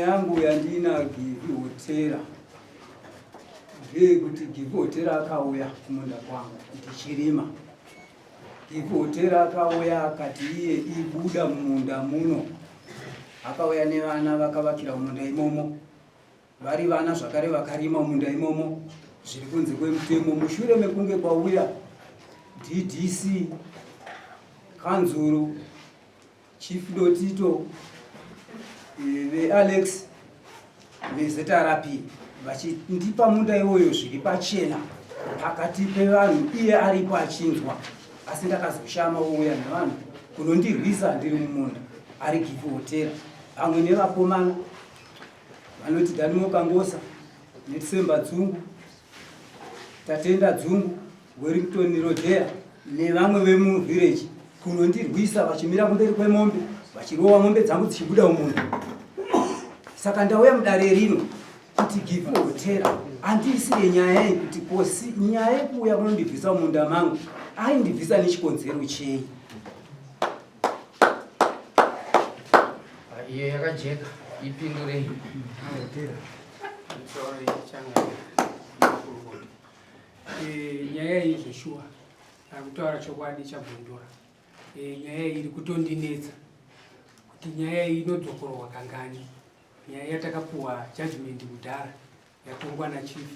Yangu yandina Givi Hotera ndeyekuti Givi Hotera akauya kumunda kwangu ndichirima. Givi Hotera akauya akati iye ibuda mumunda muno, akauya nevana vakavakira mumunda imomo, vari vana zvakare vakarima mumunda imomo zviri kunze kwemutemo. Mushure mekunge kwauya DDC kanzuru Chief Dotito eh, veAlex veZRP vachindipa munda iwoyo zviri pachena pakati pevanhu iye aripo achinzwa asi ndakazoshama ouya nevanhu kunondirwisa ndiri mumunda ari gifu hotera pamwe nevakomana vanoti Danimo Kangosa neTsemba Dzungu Tatenda Dzungu Wellington Rodea nevamwe vemuvillage kunondirwisa vachimira kumberi kwemombe vachirova mombe dzangu dzichibuda mumunda. Saka ndauya mudare rino kuti give hotera andiisire nyaya iyi kuti kosi nyaya yekuuya kunondibvisa mumunda mangu aindibvisa nechikonzero chei? Iyo yakajeka ipindurei. Eh, nyaya iyi zveshuwa akutaura chokwadi chabvundura eh, nyaya iyi iri kutondinetsa kuti nyaya iyi inodzokororwa kangani nyaya yatakapuwa judgment kudhara yatongwa nachief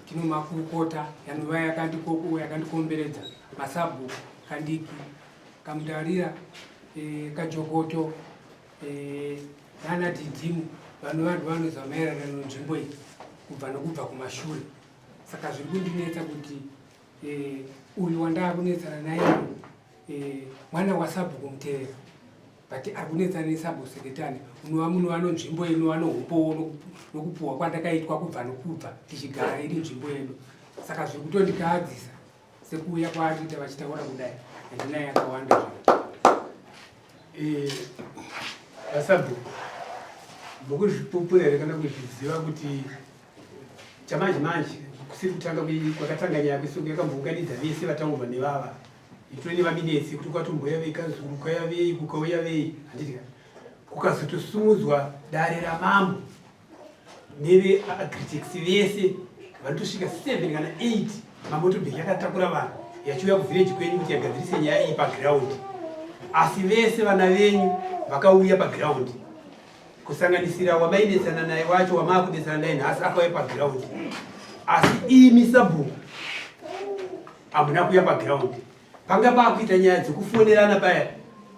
tino makurukota yanova yakandikomberedza masabhuku kandiki kamudarira eh, kajokoto nana dhidhimu vanova ndovanoziva maererano nenzvimbo iyi kubva nokubva kumashure saka zviri kundinetsa kuti eh, uyu wandaakunetsana naye eh, mwana wasabhuku mutevera but ari kunetsana nesabhuku seketani unova munhu ano nzvimbo yedu ano umbowo nokupuhwa kwandakaitwa kubva nokubva tichigara iri nzvimbo yedu saka zviri kutondikaadzisa sekuuya kwaari kuita vachitaura kudai handina yakawanda zvo eh, vasabhuku mukuzvipupura here kana kuzviziva kuti chamanje manje kusiri kutanga kwakatanga nyaya kwesuku yakambounganidza vese vataurwa nevava itore nevaminetsi kuti kwatomboya vei kazuru kwaya vei kukauya vei handiti kukazotosumudzwa dare ramambo neveagritex vese vanotosvika 7 kana 8 mamotobheki akatakura vanhu yachiuya kuvhireji kwenyu kuti yagadzirise nyaya iyi pagiraundi asi vese vana venyu vakauya pagiraundi kusanganisira wamainetsana naye wacho wamaakunetsana naye nhasi akauya pagiraundi asi imi sabhuku hamuna kuuya pagiraundi panga paakuita nyaya dzekufonerana paya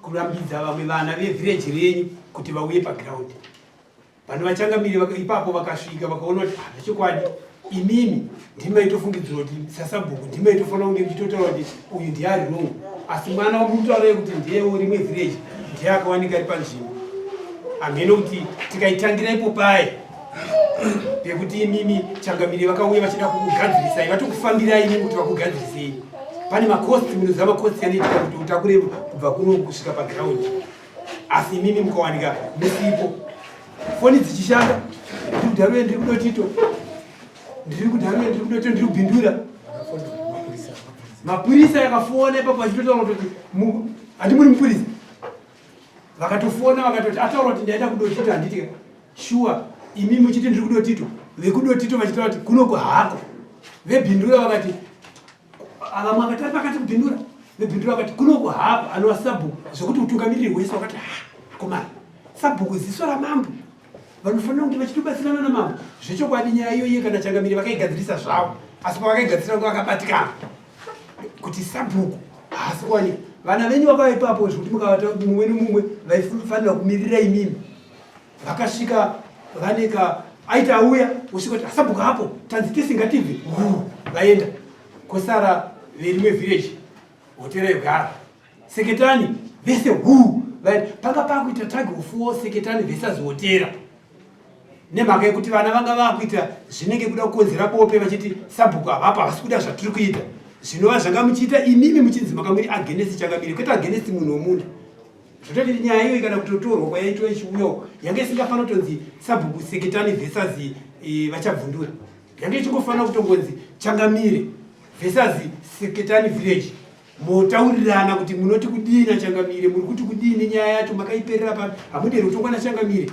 kurambidza vamwe vana vevhireji renyu kuti vauye pagiraundi Vanhu vachangamire ipapo vakasvika vakaona kuti ah, zvechokwadi imimi ndimi maitofungidzira kuti sasabhuku ndimi maitofanira kunge muchitotaura kuti uyu ndiye ari wrong asi mwana wamutaurei kuti ndiyewo rimwe village ndiye akawanika ari panzvimbo hamheno kuti tikaitangira ipo paye pekuti imimi changamire vakauya vachida kukugadzirisai vatokufambirai imimi kuti vakugadzirisei pane makosti munoziva makosti anoitika kuti utakure kubva kuno kusvika paground asi imimi mukawanika musipo foni dzichishanda ndiri kudharuye ndiri kudotito ndiri kudharuye ndiri kudotito ndiri kubhindura mapurisa yakafona ipapo vachitotaura kutoti handi muri mupurisa vakatofona vakatoti ataura kuti ndaenda kudotito handiti shuwa imi muchiti ndiri kudotito vekudotito vachitaura kuti kunoko hako vebhindura vakati ava makati ari pakati kubhindura vebhindura vakati kunoku hapo anova sabhuku zvekuti utungamiriri hwese wakati akomana sabhuku ziso ramambo vanofanira kunge vachitobatsirana namambo zvechokwadi nyaya iyoiye kana changamire vakaigadzirisa zvavo asi pavakaigadzirisa vanga vakabatikana kuti sabhuku haasi kuwanika vana venyu vakava ipapo zvekuti mukavata mumwe nomumwe vaifanira kumirira imimi vakasvika vaneka aiti auya osvika kuti asabhuka hapo tanzi tese ngativhe vaenda kosara verimwe village hotera yogara seketani vese huu vaenda panga pakuita tag of war seketani versus hotera nemhaka yekuti vana vanga vakuita zvinenge kuda kukonzera bope vachiti sabhuku havapo havasi kuda zvatiri kuita zvinova zvanga muchiita imimi muchinzi maka muri against changamire kwete against munhu womunda Zvototi nyaya iyoyi kana kutotorwa kwayaitwa ichiuyawo yanga isingafanira kutonzi sabhuku seketani versus eh, vachabvundura yanga ichingofanira kutongonzi changamire versus seketani village motaurirana kuti munoti kudii nachangamire muri kuti kudii nenyaya yacho makaiperera papi hamudi here kutongwa nachangamire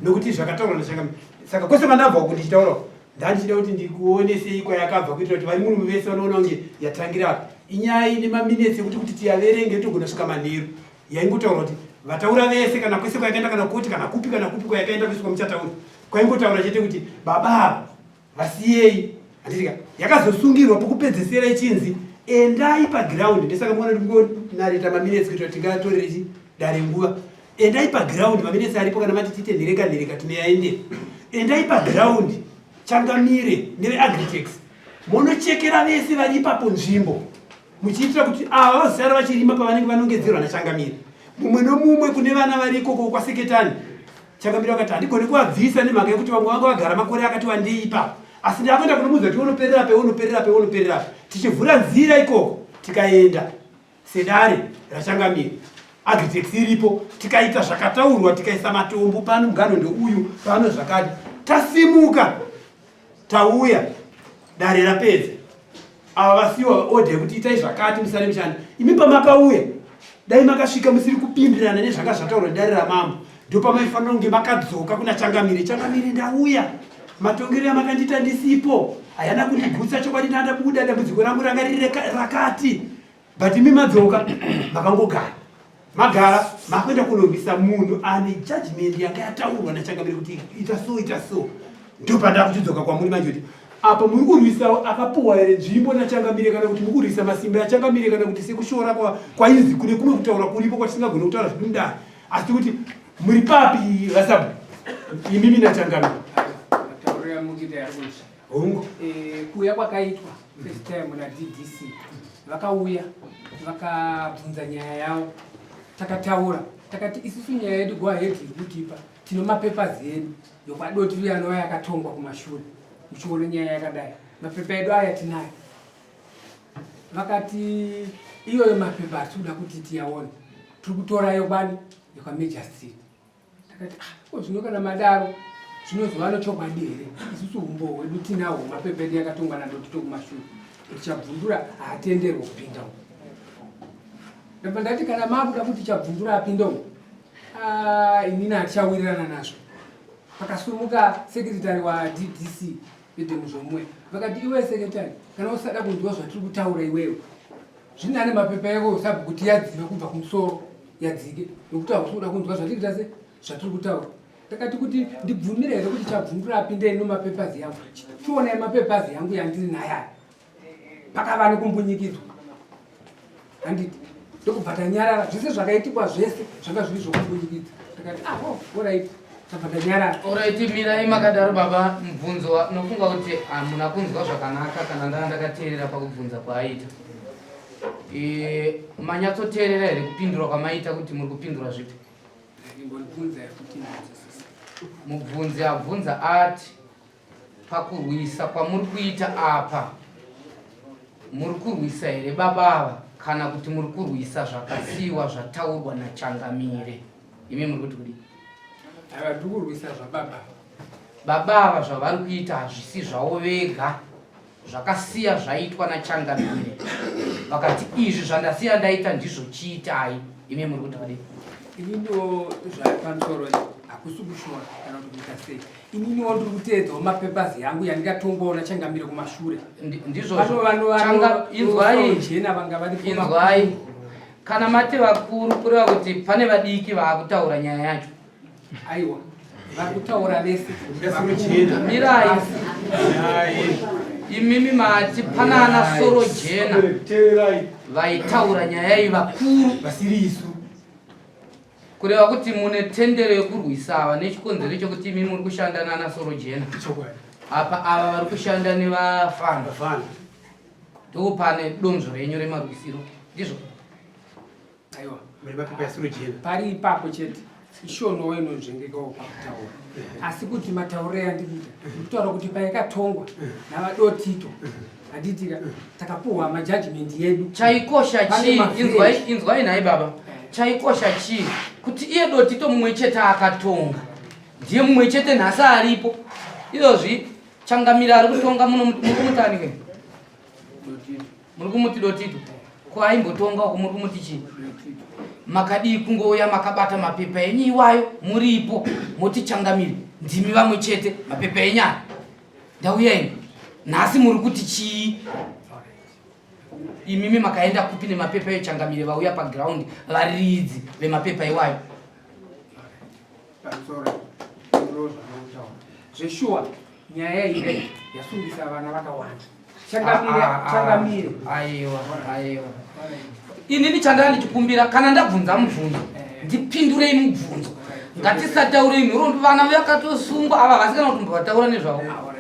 Nokuti zvakataurwa naChangamire. Saka kwese kwandabva uku ndichitaura ndandichida kuti ndikuonesei kwayakabva kuitira kuti vari murume vese vanoona kunge yatangira apa. Inyaya ine maminetsi ekuti kuti tiyaverenge togona svika manheru. Yaingotaura kuti vataura vese kana kwese kwayakaenda kana koti kana kupi kana kupi kwayakaenda kwese kwamuchataura. Kwaingotaura chete kuti baba ava vasiyei handitika yakazosungirwa pokupedzesera ichinzi endai paground ndesaka muona ndikungonareta maminetsi kuitira kuti tingatorere chi dare nguva endai paground maminetsi aripo kana mati tiite nhereka nhereka tinoyaendera endai paground changamire neveagritex monochekera vese vari ipapo nzvimbo muchiitira kuti ava vazosara vachirima pavanenge vanongedzerwa nachangamire mumwe nomumwe kune vana vari ikoko kwaseketani Changamire vakati handigoni kuvabvisa nemhaka yekuti vamwe vanga vagara makore akati wandei ipapo asi ndakuenda kunomuudza kuti unoperera pe unoperera pe unoperera pe tichivhura nzira ikoko tikaenda sedare raChangamire Agritex iripo tikaita zvakataurwa tikaisa matombo pano mugano ndeuyu pano zvakati tasimuka tauya dare rapedza ava vasiwa order yekuti itai zvakati musare mushanda imi pamakauya dai makasvika musiri kupindirana nezvanga zvataurwa nedare ramambo ndopamaifanira kunge makadzoka kuna changamire changamire ndauya matongero yamakandiita ndisipo hayana kundigutsa chokwadi ndandabuda dambudziko rangu ranga riri rakati but imi madzoka makangogara magara makuenda kunorwisa munhu ane judgment yanga yataurwa nachangamire kuti ita so ita so ndopanda kuchidzoka kwamuri manje kuti apa muri kurwisa akapuhwa here nzvimbo nachangamire kana kuti muri kurwisa masimba achangamire kana kuti sekushora kwainzi kune kumwe kutaura kuripo kwatisingagone kutaura zviri mudare asi kuti muri papi vasabu imimi nachangamire Hongu. Eh, kuuya kwakaitwa first time na DDC vakauya vakabvunza nyaya yavo takataura takati isusu nyaya yedu go ahead iri kutipa tino mapapers edu yokwadoti uye anova yakatongwa kumashure muchiona nyaya yakadai mapepa edu aya tinayo vakati iyoyo mapepa hatiri kuda kuti tiyaone tiri kutora yokwani yokwamajor street Takati ah, ko zvino kana madaro zvinozova nechokwadi here? Isusu humbo hwedu tinahwo mapepa edu yakatongwa naDotito kumashure kuti Chabvundura haatenderwe kupinda umu. Ndabva ndati kana makuda kuti Chabvundura apinde umu, ah, inini hatichawirirana nazvo. Pakasumuka sekretary waDDC Edem Zvomwe vakati iwe sekretary kana usada kunzwa zvatiri kutaura iwewe Zvinani mapepa yako sabhuku kuti yadzive kubva kumusoro yadzike nokuti hausi kuda kunzwa zvatiri kuita se zvatiri kutaura. Ndakati kuti ndibvumire here kuti chabvundura apinde ino mapepazi yangu. Chionai mapepazi yangu yandiri nayo aya. Pakava nekumbunyikidzwa. Handiti ndokubva tanyarara zvese zvakaitikwa zvese zvanga zviri zvokumbunyikidza. Ndakati ah oh, all right. Tabva tanyarara. All right, mirai makadaro baba mubvunzo nofunga kuti hamuna kunzwa zvakanaka kana ndanga ndakateerera pakubvunza kwaaita. E, manyatsoteerera here kupindura kwamaita kuti muri kupindura zvipi? Mubvunzi abvunza ati pakurwisa kwamuri kuita apa muri kurwisa here baba ava kana kuti muri kurwisa zvakasiyiwa zvataurwa nachangamire imi muri kuti kudii ava tiri kurwisa zvababa baba ava zvavari kuita hazvisi zvavo vega zvakasiya zvaitwa nachangamire vakati izvi zvandasiya ndaita ndizvo chiitai imi muri kuti kudii ininiwo zvapamusoro hakusi kushora kana kuti kuita sei ininiwo ndiri kuteedzawo mapapers yangu yandikatongoona changamire kumashure ndizvozvoinzwai vanga vari inzwai kana mati vakuru kureva kuti pane vadiki vaakutaura nyaya yacho aiwa vari kutaura vese mirai imimi mati pana ana soro jena vaitaura nyaya iyi vakuru vasiri isu kureva kuti mune tendero yekurwisa ava nechikonzero chekuti imi muri kushanda nana soro jena apa ava vari kushanda nevafana ndopane donzvo renyu remarwisiro ndizvo aiwa pari ipapo chete ishonowo inonzvengekawo pakutaura asi kuti matauriro yandikuita ndikutaura kuti payakatongwa navadotito handitika takapuhwa majudgment yedu chaikosha chii inzwai nhai baba eh. chaikosha chii kuti iye dotito mumwe chete akatonga ndiye mumwe chete nhasi aripo izvozvi changamire ari kutonga muno muri kumutani ke muri kumuti dotito ko aimbotonga uko muri kumuti chii Makadii kungouya makabata mapepa enyu iwayo muripo moti changamire ndimi vamwe chete mapepa enyu aya ndauya ini nhasi muri kuti chii imimi makaenda kupi nemapepa eyo changamire vauya paground varidzi vemapepa iwayo Zveshuwa nyaya iyi yasungisa vana vakawanda. Changamire, ah, ah, changamire. Aiwa, aiwa. Inini chandaa ndichikumbira kana ndabvunza mubvunzo eh. ndipindurei mubvunzo. Ngatisataurei nhoroondo vana vakatosungwa ava havasi kana kutombovataura nezvavo. Ah,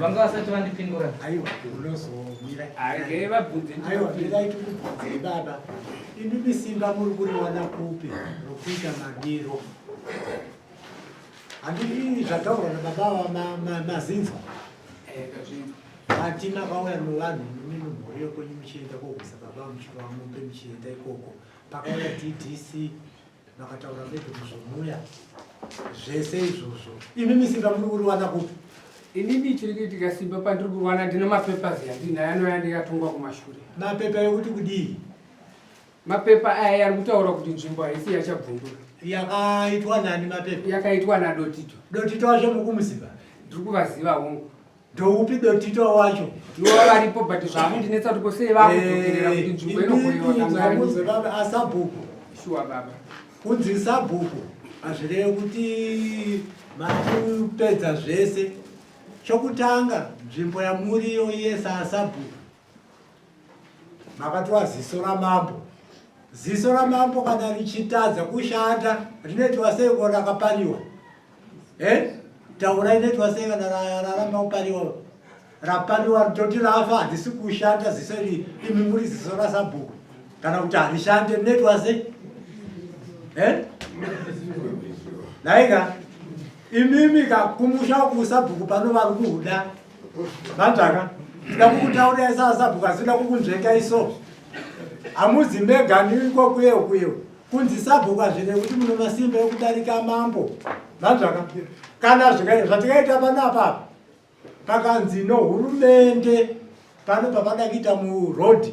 Vanga vasati vandipindura. Aiwa, unozomira. Aige vabvunze. Aiwa, mirai tikubvunzei baba. Imimi simba muri kuriwana kupi rokuita madiro? Handiti zvataurwa nababa ava mazinzwa. Eh, tazvinzwa. Mati makauya nevanhu imimi mhuri yekwenyu muchienda kogwisa baba muchirova mombe muchienda ikoko. Pakauya DDC makataura maybe kuzomuya zvese izvozvo. Imimi simba muri kuriwana kupi? Inini chiri kuitika simba pandiri kurwana ndine mapapers yandinayo anouya ndikatongwa kumashure. Mapepa ekuti kudii? Mapepa aya ari kutaura kuti nzvimbo haisi yaChabvundura. Yakaitwa nani mapepa? Yakaitwa naDotito. Dotito wacho mukumuziva? Ndiri kuvaziva hongu. Ndoupi Dotito wacho? Ndivo varipo but zvakundinetsa kuti ko sei vakudzokerera kuti nzvimbo inogoyewa kangani? Baba asabhuku. Shuwa baba. Kunzi sabhuku hazvirevi kuti makupedza zvese. Chokutanga nzvimbo yamuriyo iye saasabhuku Makatora ziso ramambo. Ziso ramambo kana richitadza kushanda rinoitwa sei ko rakapariwa? Eh? Taura inoitwa sei kana raramba kupariwa? Rapariwa toti rafa handisi kushanda ziso iri imi muri ziso rasabhuku kana kuti harishande rinoitwa sei? Eh? Naika imimi ka kumusha kusabhuku pano vari kuda Manzvaka, tida kukutaurirai sasabhuku asi tida kukunzvengai so. Hamuzi mega niko kuye kuye. Kunzi sabhuku hazvireve kuti mune masimba ekudarika mambo. Manzvaka, kana zvatikaita panapa pakanzi nohurumende pano papada kuita muroad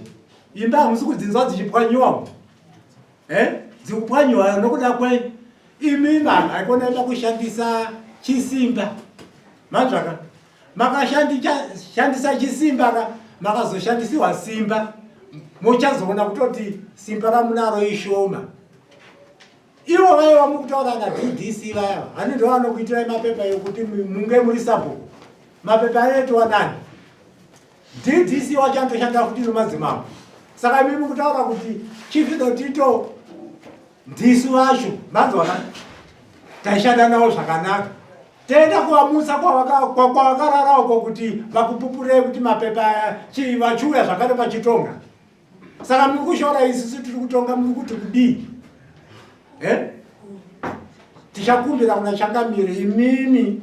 imba hamusi kudzinzwa dzichipwanyiwa eh? dzikupwanyiwa nokuda kwei imi vanhu haikona ida kushandisa chisimba Manzwaka? Makashandisa chisimba ka makazoshandisiwa simba muchazoona kutoti simba ramunaro ishoma. Ivo vaiva mukutaura na DDC vaya hani ndo vanokuitirai mapepa ekuti munge muri sabhuku. Mapepa anoitwa nani? DDC wacho anotoshanda futi nomadzimambo. Saka imi mukutaura kuti Chief Dotito ndisu vacho manzwaka taishanda navo zvakanaka. Tenda kuvamutsa kwavakarara uko kuti vakupupurei kuti mapepa aya chii vachiuya zvakare vachitonga. Saka muri kushora isusu tiri kutonga muri kuti kudii? Eh? Tichakumbira kuna changamire imimi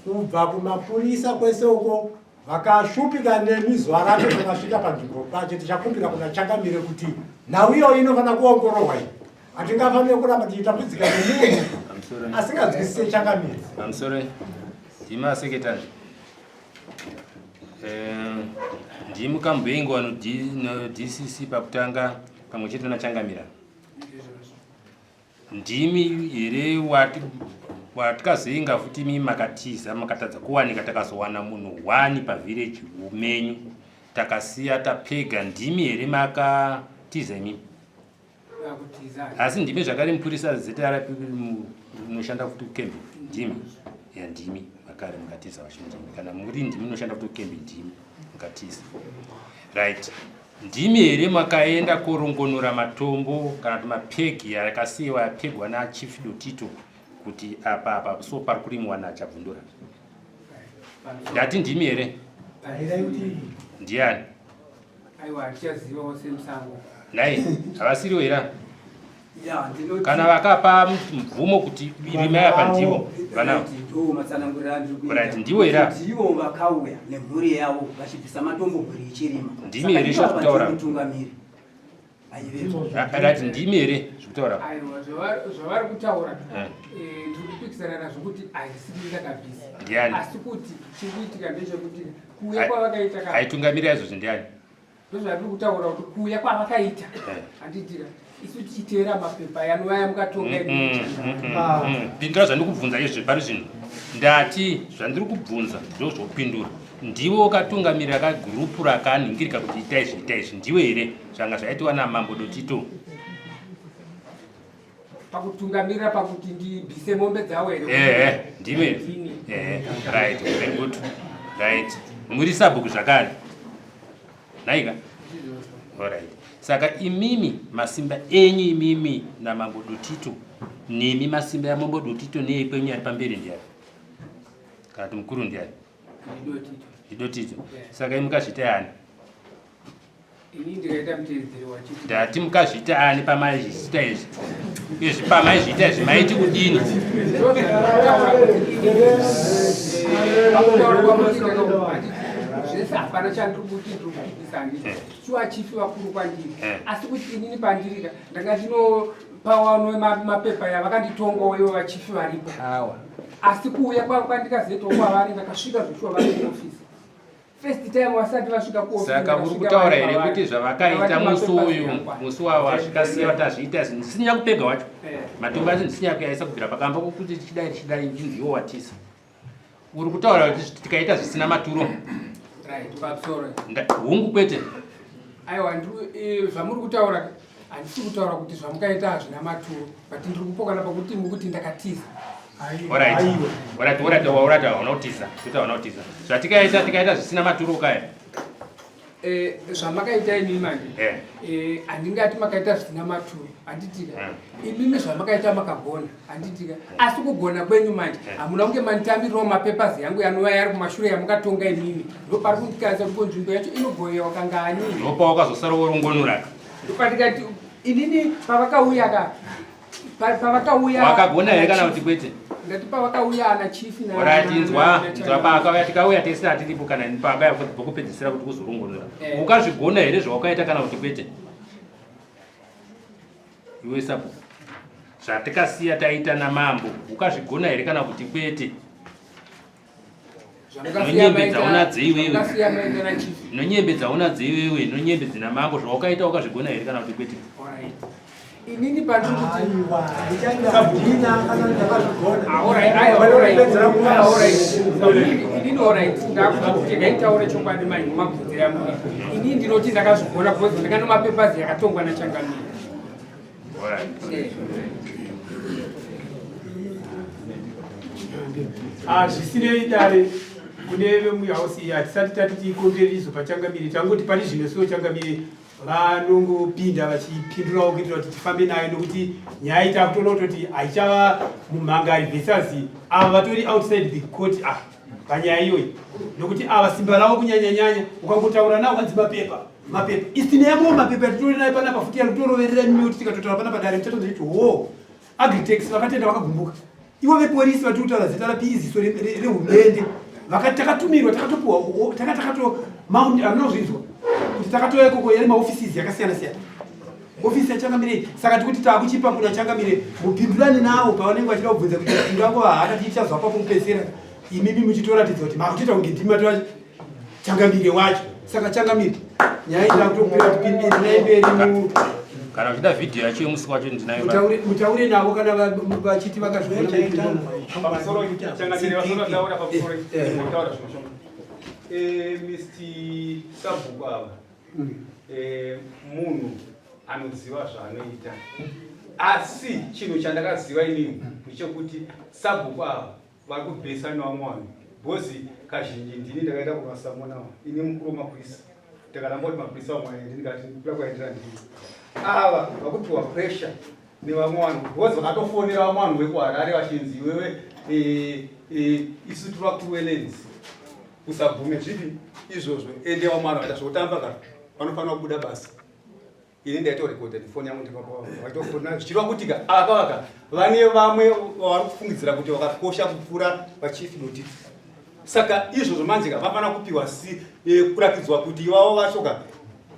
kubva kumapurisa kwese uko vakashupika nemi zuva racho takasvika panzvimbo pacho tichakumbira kuna changamire kuti nhau iyoyo inofanira kuongororwa iyi. Hatingafanire kuramba tichitambudzika nemunhu asinganzwisise changamire. Pamusoro ndimi aseketari eh, ndimi kamboingwa noDCC pakutanga pamwe chete nachangamira. Ndimi here watikazoinga futi imi makatiza makatadza kuwanika takazowana munhu one pavillage menyu takasiya tapega ndimi here makatiza imimi? asi ndimi zvakare mupurisa zrp munoshanda futi kukembi ndimi ya ndimi makare mukatiza vacho ndimi kana muri ndimi munoshanda futi kukembi ndimi mukatiza right ndimi here makaenda korongonora matombo kana kuti mapegi akasiyiwa yapegwa nachief dotito kuti apa apa so pari kurimwa nachabvundura ndati ndimi here ndiani Aiwa hatichazivawo semusango. Nhai havasiriwo here ava? Kana vakapa mvumo kuti rimai apa ndivo vana. Ndiwo matsananguriro andiri kuita. Right, ndivo here ava? Ndivo vakauya nemhuri yavo vachibvisa matombo mhuri ichirima. Ndimi here zvakutaura? Mutungamiri. Right, ndimi here zvekutaura? Aiwa zvavari kutaura eh. Eh, ndiri kupikisana nazvo kuti hazvisiri ndakabvisa. Ndiani? Asi kuti chiri kuitika ndechekuti kuuya kwavakaita aitungamirira izvozvo ndiani? Ndozvatiri kutaura kuti kuuya kwavakaita eh. handitira isu tichiteera mapepa yanovaya mukatonga mm, mm, mm, ah. pindura zvandiri kubvunza izvi pari zvino ndati zvandiri kubvunza ndozvopindura ndiwe wakatungamirira kagurupu rakanhingirika kuti itai izvi itai izvi ndiwe here zvanga zvaitiwa namambo dotito pakutungamirira pakuti ndibvise mombe dzavo here ehe ndimi ehe right very good right muri sabhuku zvakare nhaika alright saka imimi masimba enyu imimi namambo dotito nemi masimba yamambo dotito neekwenyu ari pamberi ndiani kana kuti mukuru ndiani ndidotito saka imi mukazviita yani Ini ndikaita mutevedzeri wachief. Ndati mukazviita ani pamaizviita izvi? Izvi pamaizviita izvi maiti kudini? Zvese hapana chandiri kuti ndiri kupikisa handiti. Eh. Shuwa chief vakuru kwandiri. Eh. Asi kuti inini pandirika ndanga ndinopawa mapepa yavakanditongawo ivo vachief varipo. Asi kuuya kwandikazoitawo kwavari ndakasvika zveshuwa vari kuofisi. First time vasati vasvika ku Saka muri kutaura here kuti zvavakaita musi uyu musi wawasvika siya tazviita izvi ndisinya kupega wacho eh. matombo acho ndisinya kuyaisa kubvira pakamba kokuti tichidai tichidai ndinzi iwo watisa uri kutaura kuti tikaita zvisina maturo hungu kwete aiwa eh, zvamuri kutaura handisi kutaura kuti zvamukaita hazvina maturo but ndiri kupokana pakuti mukuti ndakatiza hauna kutiza zvatikaita tikaita zvisina maturo kaya eh, zvamakaita imi manje eh. Eh, handingati makaita zvisina maturo handitika imimi zvamakaita makagona handitika asi kugona kwenyu manje hamuna kunge manditambirirawo mapapers yangu yanova yari kumashure yamukatonga imimi ndopari kundikanisa kuti ko nzvimbo yacho inogoyewa kangani ndopawakazosara worungonuraka ndopatikati inini pavakauya ka pavakauya wakagona here kana kuti kwete ndati pavakauya ana chief na Alright, inzwa inzwa paakauya tikauya tese hatiripo kana paakauya pokupedzisira kuti kuzorungonura eh. ukazvigona here zvawakaita kana kuti kwete iwe sapo zvatikasiya taita namambo ukazvigona here kana kuti kwete Nonyembe dzaunadzo iwewe nonyembe dzaunadzo iwewe nonyembe dzina mambo zvawakaita wakazvigona here kana kuti kwete inini pandiri kutiinini chokwadi mai mabvunzira yangu inini ndinoti ndakazvigona because ndakanomapepazi yakatongwa nachangamire Ah, zvisinei dare kune vemuhausi iyi hatisati tati tiikondererizo pachangamire tangoti pari zvino siwo changamire vanongopinda vachipindurawo kuitira kuti tifambe nayo nokuti nyaya iyi takutoona kutoti haichava mumhangari versus ava vatori outside the court ah panyaya iyoyi nokuti ava simba ravo kunyanyanyanya ukangotaura navo hanzi mapepa mapepa isine yamwe mapepa yatitori nayo panapa futi yarikutoroverera mimi kuti tikatotaura panapa dare muchatonzwa kuti hoo agritex vakatenda vakagumbuka ivo veporisi vatiri kutaura zita rapi iziso rehurumende vakati takatumirwa takatopuwa taka takato mount anozvinzwa kuti takatouya ikoko yari maoffices yakasiyana siyana ofisi yachangamire saka tikuti takuchipa kuna changamire mupindurane nawo pavanenge vachida kubvunza kuti ingangova haka tichazwa papo kupedzisira imimi muchitoratidza kuti makutoita kunge ndimi matora changamire wacho saka changamire nyaya ida kutokupira kuti pindinai mberi kana uchida vhidhiyo yacho yemusi wacho ndinayo mutaure navo kana vachiti vakazviona eh, Mr. Sabhuku ava mm. eh, munhu anoziva zvaanoita asi chinhu chandakaziva inini ndechekuti sabhuku ava vari kubhesa nevamwe vanhu bhozi kazhinji ndini ndakaenda kuvasamona ini mukuru wemapurisa ndakaramba kuti mapurisa vamwe aende ndikati kuda kwaendera ndini ava vakupiwa pressure nevamwe vanhu bhozi vakatofonera vamwe vanhu vekuharare vachinzi iwewe e, e, isu tiri vakuru velens usabvume zvipi izvozvo ende vamwe vanhu vaita zvekutamba ka vanofanira kubuda basa ini ndaitorekodha nefoni yangu ndikapavaitofona zvichireva kuti ka ava kavaka vane vamwe vavari kufungidzira kuti vakakosha kupfuura vachief notice saka izvozvo manje ka vafanira kupiwa si e, kurakidzwa kuti ivavo vacho ka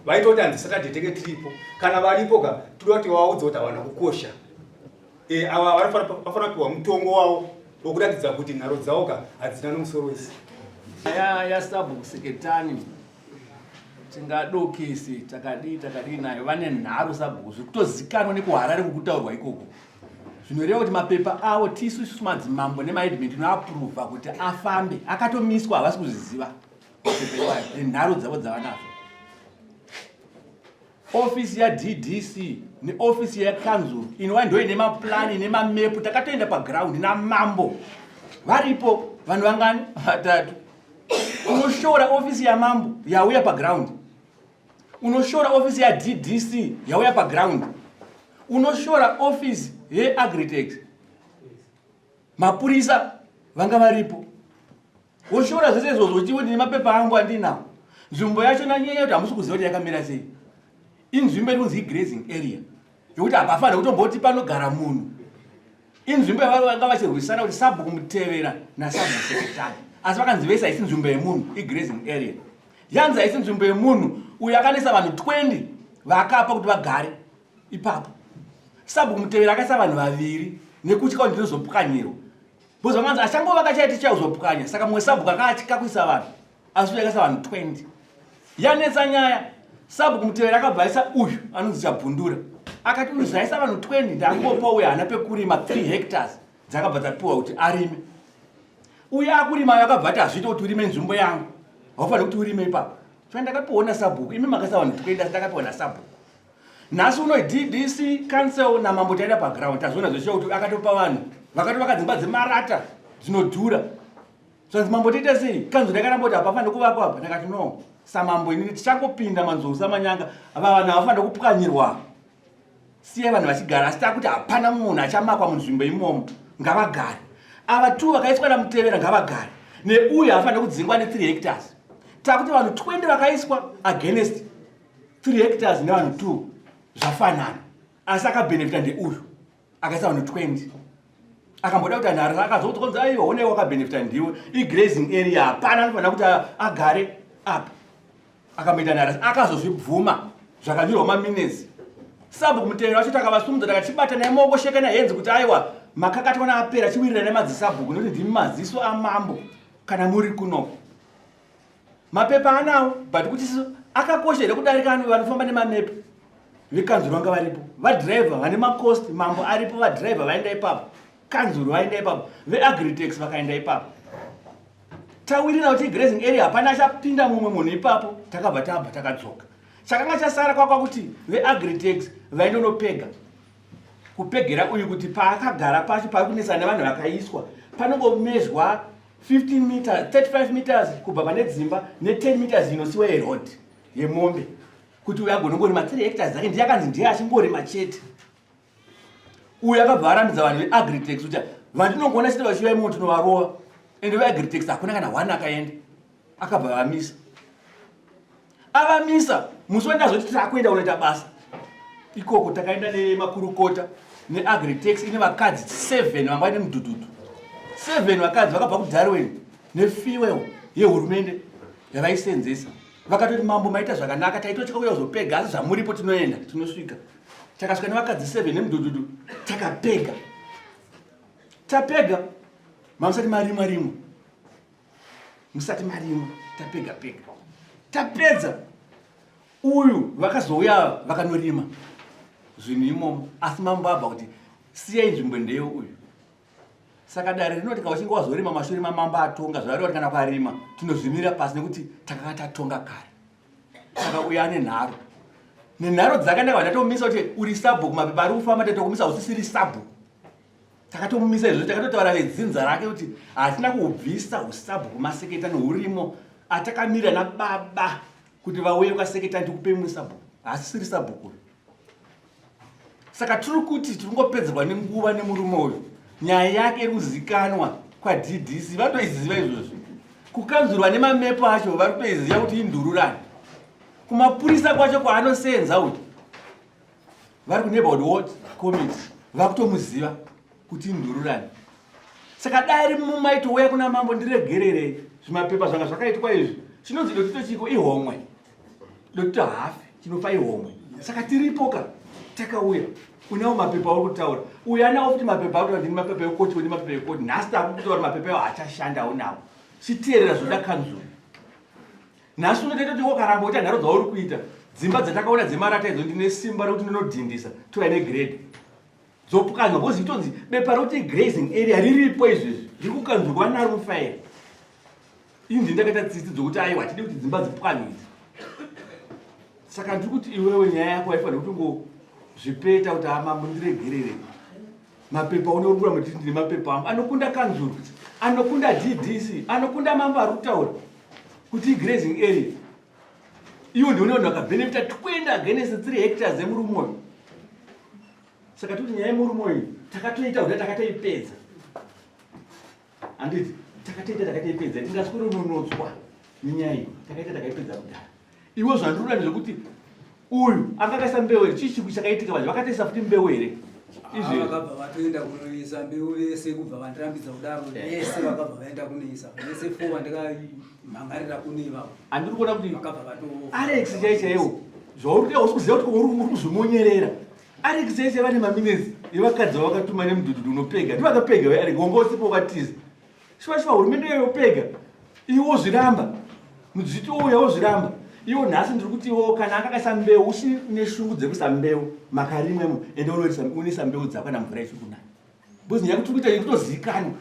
vaitoti hanzi saturday tenge tiripo kana varipo ka toda kuti vaudze kuti havana kukosha e, ava vafanira kupiwa mutongo wavo wokuratidza kuti nharo dzavo ka hadzina nomusoro wese nyaya yasabhuku seketani. Tingadokese takadii takadii nayo vane nharo sabhuku zviri kutozikanwa nekuHarare kukutaurwa ikoko. Zvinoreva kuti mapepa avo tisu isusu madzimambo nemaheadman tinoapuruvha kuti afambe akatomiswa havasi kuzviziva mapepa iwayo nenharo dzavo dzavanadzo. Ofisi yaDDC neofisi yekanzuru inova ndo ine maplani nemamepu takatoenda paground namambo varipo vanhu vangani vatatu unoshora ofisi yamambo yauya paground unoshora ofisi yaDDC yauya paground unoshora ofisi yeagritex mapurisa vanga varipo woshora zvese izvozvo uchiwo ndine mapepa angu andinawo nzvimbo yacho nanyanya kuti hamusi kuziva kuti yakamira sei inzvimbo iri kunzi igrazing area yokuti hapafanira kutomboti panogara munhu inzvimbo yavanga vachirwisana kuti sabhuku mutevera nasabhuku sekretari asi vakanzi vese haisi nzvimbo yemunhu igrazing area yanzi haisi nzvimbo yemunhu uyo akanisa vanhu 20 vaakapa kuti vagare ipapo sabhuku mutevera akaisa vanhu vaviri nekutya kuti ndinozopwanyirwa because vakanzi achangovaka chaiti chauzopwanya saka mumwe sabhuku akatya kuisa vanhu asi uyu akaisa vanhu 20 yanetsa nyaya sabhuku mutevera akabva aisa uyu anonzi chabvundura akati uyu zvaisa vanhu 20 ndangopa uyu haana pekurima 3 hectares dzakabva dzapiwa kuti arime uyu akurima ayo akabva ati hazviite kuti urime nzvimbo yangu haufaniri kuti urime ipapo so ndakapiwa nasabhuku imi makaisa vanhu 20 asi ndakapiwa nasabhuku Nhasi uno DDC council namambo taenda paground tazviona zveshe kuti akatopa vanhu vakatovaka dzimba dzemarata dzinodhura zvanzi mambo toita sei kanzuro yakaramba kuti hapafaniri kuvakwa apa ndakati no samambo inini tichangopinda manzou samanyanga ava vanhu havafaniri kupwanyirwa siya vanhu vachigara asi takuti hapana munhu achamakwa munzvimbo imomo ngavagare ava two vakaiswa namutevera ngavagare neuyu haafaniri kudzingwa ne3 hectares takuti vanhu 20 vakaiswa against 3 hectares nevanhu 2 zvafanana asi akabhenefita ndeuyu akaisa vanhu 20 akamboda kuti anhu akazokuti konzi aiwa honai wakabhenefita ndiwe igrazing area hapana anofanira kuti agare apa akamboita nhara akazozvibvuma zvakanyorwa maminesi sabhuku mutevero wacho takavasumudza takachibata naye maoko sheka nahenzi kuti aiwa makakatwana apera chiwirira nemadzisabhuku nekuti ndimi maziso amambo kana muri kunoko Mapepa anawo but kuti akakosha here kudarika ano vanofamba nemamepu vekanzuru vanga varipo vadriver vane macost mambo aripo vadriver vaenda ipapo kanzuru vaenda ipapo veagritex vakaenda ipapo tawirira kuti grazing area hapana achapinda mumwe munhu ipapo takabva tabva takadzoka chakanga chasara kwakwa kuti veagritex vaindonopega kupegera uyu kuti paakagara pacho pari kunetsana nevanhu vakaiswa panongomezwa 15 meters 35 meters kubva pane dzimba ne10 meters inosiwa yeroad yemombe kuti uyo agone ngorima 3 hectares dzake ndiye akanzi ndiye achingorima chete uyo akabva arambidza vanhu veagritex kuti vandinongoona chete vachiuya imomo tinovarova ende veagritex hakuna kana one akaenda akabva vamisa avamisa musi wandazoti takuenda kunoita basa ikoko takaenda nemakurukota neagritex ine vakadzi seven vanga vaine mudhudhudhu seven vakadzi vakabva kudarwen nefuel yehurumende yavaisenzesa vakatoti mambo maita zvakanaka taitotya kuya kuzopega asi zvamuripo tinoenda tinosvika takasvika nevakadzi seven nemudhudhudhu takapega tapega mamusati marimwa rimwa musati marimwa tapega pega tapedza uyu vakazouya vakanorima zvinhu imomo asi mambo abva kuti siyai nzvimbo ndeyo uyu saka dare rinoti kana uchinge wazorima mashure mamambo atonga zvareva kuti kana ukarima tinozvimira pasi nekuti takanga tatonga kare saka uyu ane nharo nenharo dzake ndakabva ndatomisa kuti uri sabhuku mapepa ari kufamba tatokumisa usisiri sabhuku Takatomumisa izvozvo takatotaura vedzinza rake kuti hatina kuubvisa usabhuku maseketa nourimo atakamira nababa kuti vauye kwaseketa ndikupe mumwe sabhuku haasisiri sabhuku saka tiri kuti tiri kungopedzerwa nenguva nemurume uyu nyaya yake iri kuzikanwa kwaddc vatoiziva izvozvo kukanzurwa nemamepo acho vari kutoiziva kuti indururani kumapurisa kwacho kwaanosenza uyu vari kuneighborhood ward committee vakutomuziva kuti indururani saka dai ri mumaitouya kuna mambo ndiregererei zvimapepa zvanga zvakaitwa izvi chinonzi dotito chiko ihomwe dotito hafi chinofa ihomwe saka tiripo ka takauya unawo mapepa auri kutaura uyu anawo futi mapepa akuti ndini mapepa ekoti ndini mapepa ekoti nhasi takukutaura mapepa awo haachashandawo nawo chiteerera zvoda kanzuru. Nhasi unotoita kuti wakaramba uita nharo dzauri kuita. Dzimba dzatakaona dzemarata idzo ndine simba rekuti ndinodhindisa touya negrade. Dzopwanywa because itonzi bepa rekuti grazing area riripo izvezvi riri kukanzurwa naro mufaira. Ini ndini ndakaita tsitsi dzokuti aiwa hatidi kuti dzimba dzipwanywe idzi. Saka ndiri kuti iwewe nyaya yako waifanira kutongozvipeta kuti amambo ndiregerere. Mapepa une uri kuramba uchiti ndine mapepa angu anokunda kanzuru, anokunda DDC, anokunda mambo ari kutaura kuti igrazing area. Iwo ndione vanhu vakabenefita 20 against 3 hectares emurume uyu. Saka tikuti nyaya yemurume uyu takatoita kuda takatoipedza. Handiti takatoita takatoipedza tingaswero nonotswa nenyaya iyi takaita takaipedza kudhara. Iwe zvandinoda ndezvekuti uyu anga akaisa mbeu here chii chiku chakaitika manje vakatoisa futi mbeu here izvi vakabva vatoenda kunoisa mbeu vese kubva vandirambidza kudaro vese vakabva vaenda kunoisa vese fo vandikamhangarira kune ivavo handiri kuona kuti vakabva vato Alex chai chaiwo zvauri kuita usi kuziva kuti uri kuzvimonyerera Alex chai chai vane maminetsi evakadzi vavakatuma nemudhudhudhu unopega ndivakapega veAlex wanga usipo wakatiza Shuwa shuwa hurumende iyoyo yopega iwe wozviramba mudzviti ouya wozviramba iwo nhasi ndiri kuti iwo kana akakaisa mbeu usine shungu dzekuisa mbeu makarimwemo ende unoisa mbeu dzako kana mvura ichiri kunaya because nyaya kuti kuita ikutozivikanwa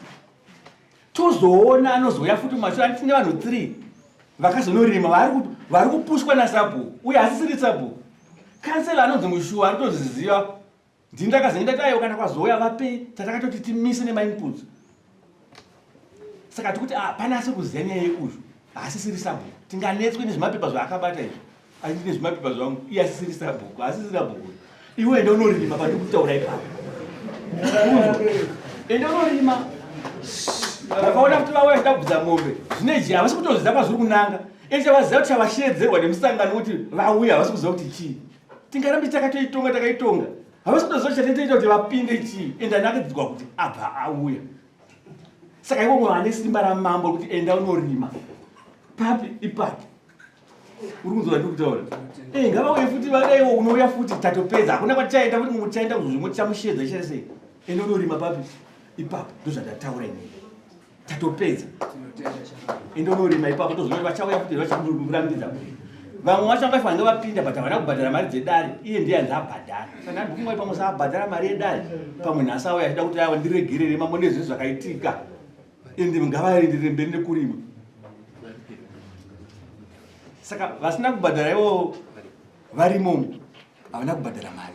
tozoona anozouya futi mumashure anditine vanhu 3 vakazonorima vari kupushwa nasabhuku uye asisiri sabhuku kansela anonzi mushuwa ari kutozviziva Ndini ndakazenge ndati aiwa kana kwazouya vapei tatakatoti timise nemainputs. Saka tikuti ah pane asi kuziva nyaya yeuyu haasisiri sabhuku. Tinganetswe nezvimapepa zvaakabata izvi. Asi ndine zvimapepa zvangu iye asisiri sabhuku haasisiri sabhuku. Iwe enda unorima pandiri kutaura ipapo. Enda unorima. Vakaona kuti vauya vachida kubvisa mombe zvine jee havasi kutozviziva kwazviri kunanga. Ende chavaziva kuti chavasheedzerwa nemusangano kuti vauya havasi kuziva kuti chii. Tingarambe takatoitonga takaitonga. Havasi kutoziva chatitoita kuti vapinde chii. Ende anakidzwa kuti abva auya. Saka ivo vane simba ramambo kuti enda unorima. Papi ipapo. Uri kunzwa ndiri kutaura? Eh, ngavauye futi vadaiwo unouya futi tatopedza. Hakuna kwatichaenda futi mumwe tichaenda kuzvimwe tichamushedza chichaita sei? Enda unorima papi? Ipapo ndozvandataura inini. Tatopedza. Enda unorima ipapo tozoona kuti vachauya futi vachakurambidza kurima. Vamwe vacho vanga vapinda but havana kubhadhara mari dzedare. Iye ndiye anzi abhadhara. Saka ndandi kufunga pamwe saabhadhara mari yedare. Pamwe nhasi auya achida kuti aiwa ndiregerere mambo nezvinhu zvakaitika. Ende ngavaenderere mberi nekurima. Saka vasina kubhadhara ivo varimo havana kubhadhara mari.